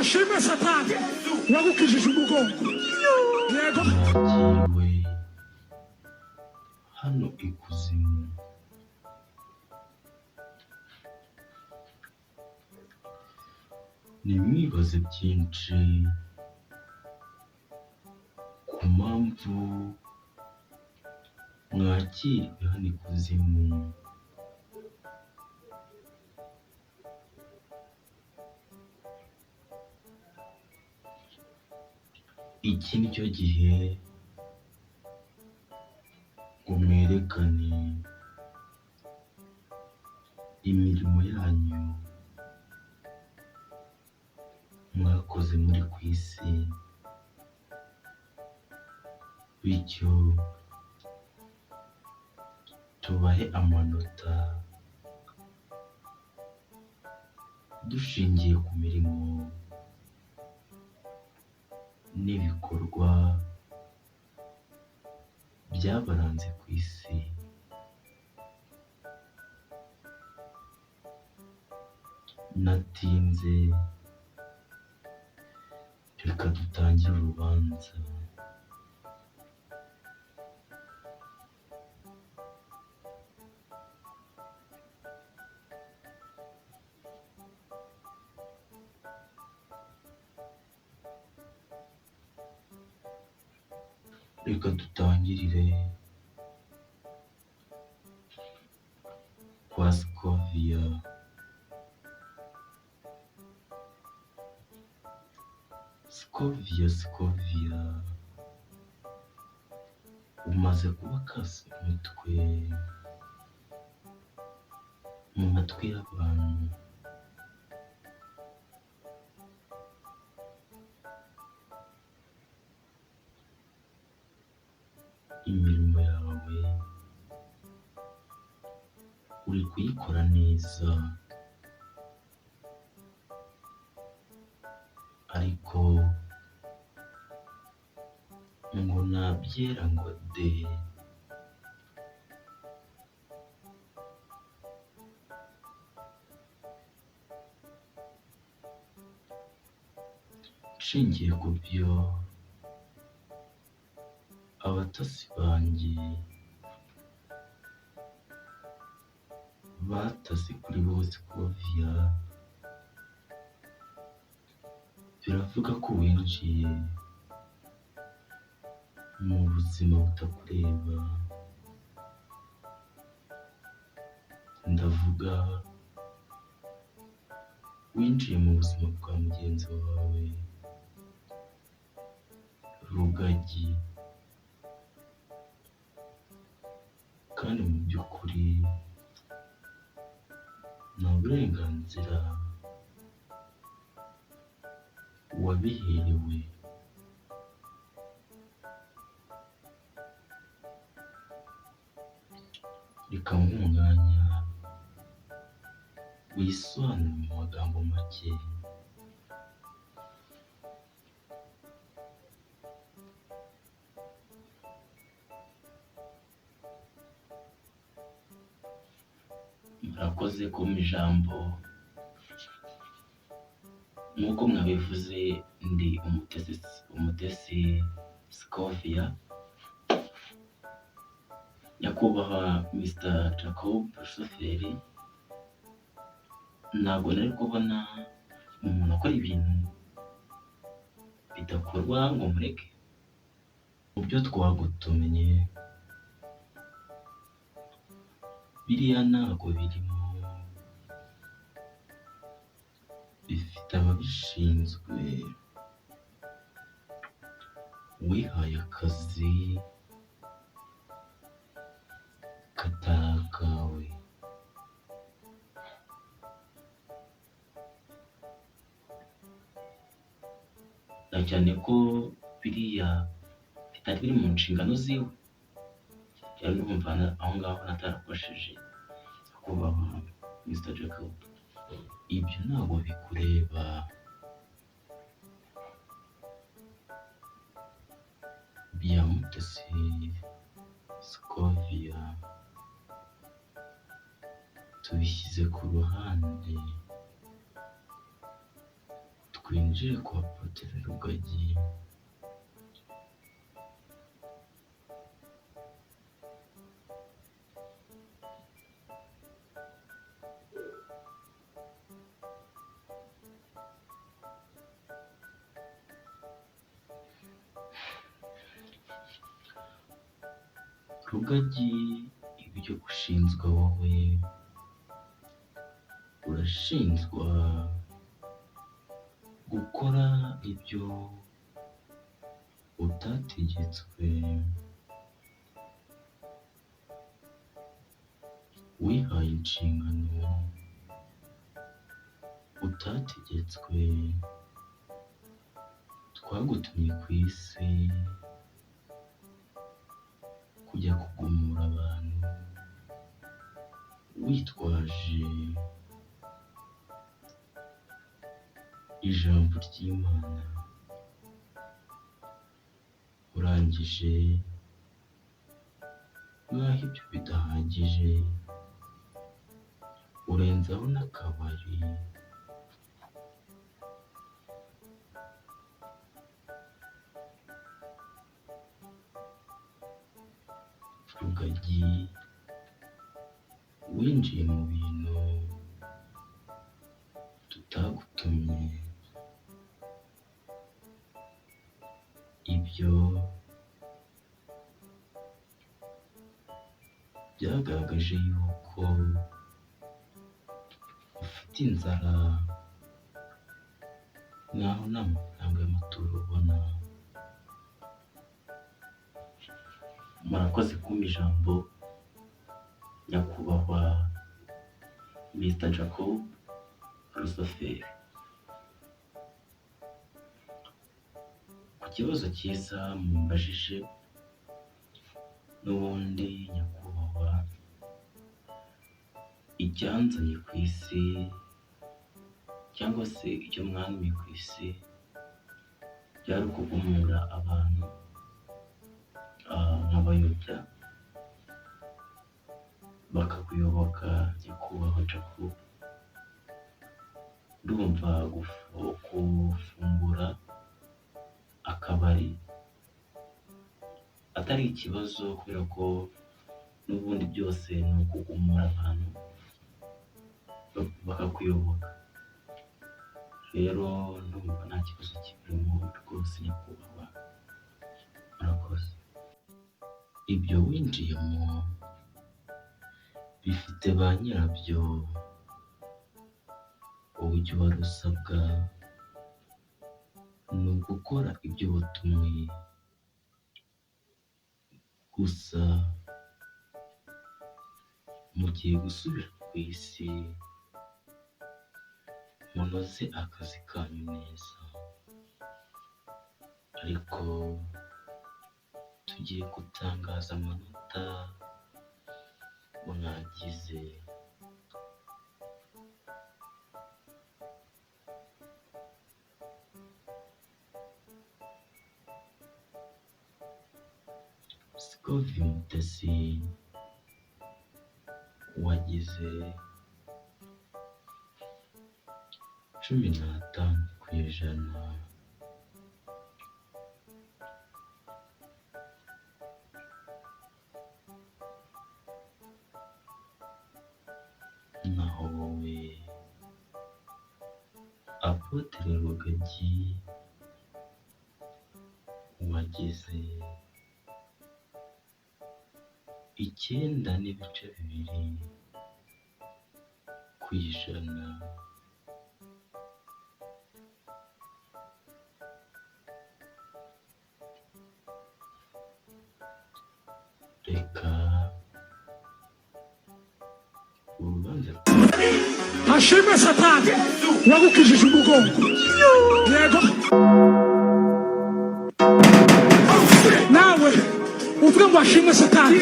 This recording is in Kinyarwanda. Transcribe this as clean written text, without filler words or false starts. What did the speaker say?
Hashimwe Satani wagukijije umugongo. Yego. Mwakiriwe hano ikuzimu. Nimwibaze byinshi ku mpamvu mwakiriwe hano ikuzimu. Iki ni cyo gihe ngo mwerekane imirimo yanyu mwakoze muri ku isi, bityo tubahe amanota dushingiye ku mirimo n'ibikorwa byabaranze ku isi. Natinze, reka dutangire urubanza. Reka dutangirire kwa Scovia. Scovia, Scovia, umaze kuba umutwe mu matwi y'abantu. Imirimo yawe uri kuyikora neza, ariko ngo nabyera ngo de. Nshingiye ku byo abatasi banjye batasi kuri wowe Scovia, biravuga ko winjiye mu buzima butakureba. Ndavuga winjiye mu buzima bwa mugenzi wawe Rugagi, kandi mu by'ukuri nta burenganzira wabiherewe. Reka nguhe umwanya wisobanure mu magambo make. Murakoze kumpa ijambo. Nk'uko mwabivuze, ndi Umutesi Scovia. Nyakubahwa Mr Jacob Rusuferi, ntabwo nari kubona umuntu akora ibintu bidakorwa ngo mureke. Mu byo twagutumye biriya ntabwo birimo, bifite ababishinzwe. Wihaye akazi katari akawe. Na cyane ko biriya bitari biri mu nshingano ziwe. Rero ndumva aho ngaho natarakosheje, nyakubahwa Mr Jacob. Ibyo ntabwo bikureba. Bya Mutesi Scovia tubishyize ku ruhande, Twinjire kwa Apotre Rugagi. Rugagi, ibyo ushinzwe wowe, urashinjwa gukora ibyo utategetswe. Wihaye inshingano utategetswe. Twagutumye ku isi kujya kugumura abantu witwaje ijambo ry'Imana, urangije nk'aho ibyo bidahagije urenzaho n'akabari. Rugagi, winjiye mu bintu tutagutumye. Ibyo byagaragaje yuko ufite inzara, naho nta mafaranga y'amaturo ubona. Murakoze kumpa ijambo, nyakubahwa Mr Jacob Rusuferi. Ku kibazo cyiza mumbajije, n'ubundi nyakubahwa, icyanzanye ku isi cyangwa se icyo mwantumye ku isi byari ukugumura abantu, nkabayobya bakakuyoboka nyakubahwa Jacob. Ndumva gufungura akabari atari ikibazo, kubera ko n'ubundi byose ni ukugumura abantu bakakuyoboka. Rero ndumva nta kibazo kibirimo rwose nyakubahwa, murakoze. Ibyo winjiyemo bifite ba nyirabyo, wowe icyo wari usabwa ni ugukora ibyo watumwe gusa. Mugiye gusubira ku isi, munoze akazi kanyu neza, ariko tugiye gutangaza amanota mwagize. Sikovi Mutesi wagize 15%. Naho wowe Apotre Rugagi wagize 9.2%. Reka urubanza Hashimwe Satani wagukijije umugongo. Yego, nawe uvuge ngo hashimwe Satani.